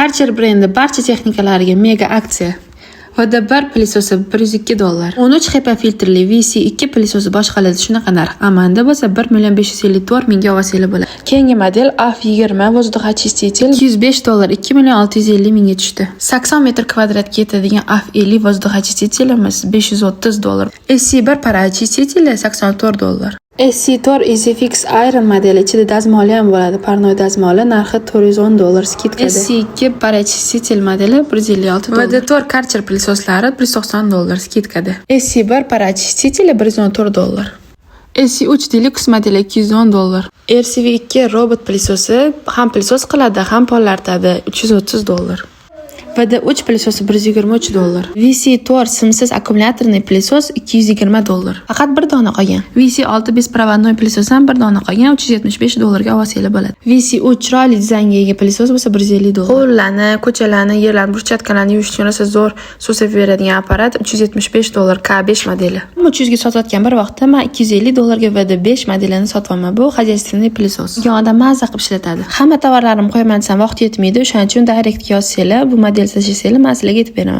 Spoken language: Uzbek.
Karcher brendi barcha texnikalariga mega aksiya. VD1 пылесос i 102 dollar. 13 HEPA filtrli VC2 пылесос i boshqalarda shunaqa narx. Amanda bo'lsa 1 million 554 mingga olsanglar bo'ladi. Keyingi model AF20 воздухоочиститель 205 dollar, 2 million 650 mingga tushdi. 80 metr kvadratga yetadigan AF50 воздухоочиститель imiz 530 dollar. SC1 пароочиститель 84 dollar. SC4 EasyFix Iron modeli, ichida dazmoli ham bo'ladi. Парной dazmoli, narxi 410 dollar скидка da. SC2 пароочиститель modeli 156 dollar. VD4 Karcher пылесос lari 190 dollar скидка da. SC1 пароочиститель 114 dollar. SC3 Deluxe modeli 210 dollar. RCV2 robot пылесос i ham пылесос qiladi, ham pol artadi, 330 dollar. VD3 пылесос i 123 dollar. VC4 simsiz аккумуляторный пылесос 220 dollar. Faqat bir dona qolgan. VC6 беспроводной пылесос ham bir dona qolgan, 375 dollarga olsanglar bo'ladi. VC3 chiroyli dizaynga ega пылесос bo'lsa 150 dollar. Hovlilarni, ko'chalarni, yerlarni, брусчатка larni yuvish uchun rosa zo'r suv sepib beradigan apparat 375 dollar, K5 modeli. 300 ga sotayotgan bir vaqtda men 250 dollarga VD5 modelini sotyapman. Bu хозяйственный пылесос. Degan odam maza qilib ishlatadi. Hamma tovarlarimni qo'yaman desam, vaqt yetmaydi. O'shaning uchun directga yozsanglar, bu model tashlasanglar, man sizlarga aytib beraman.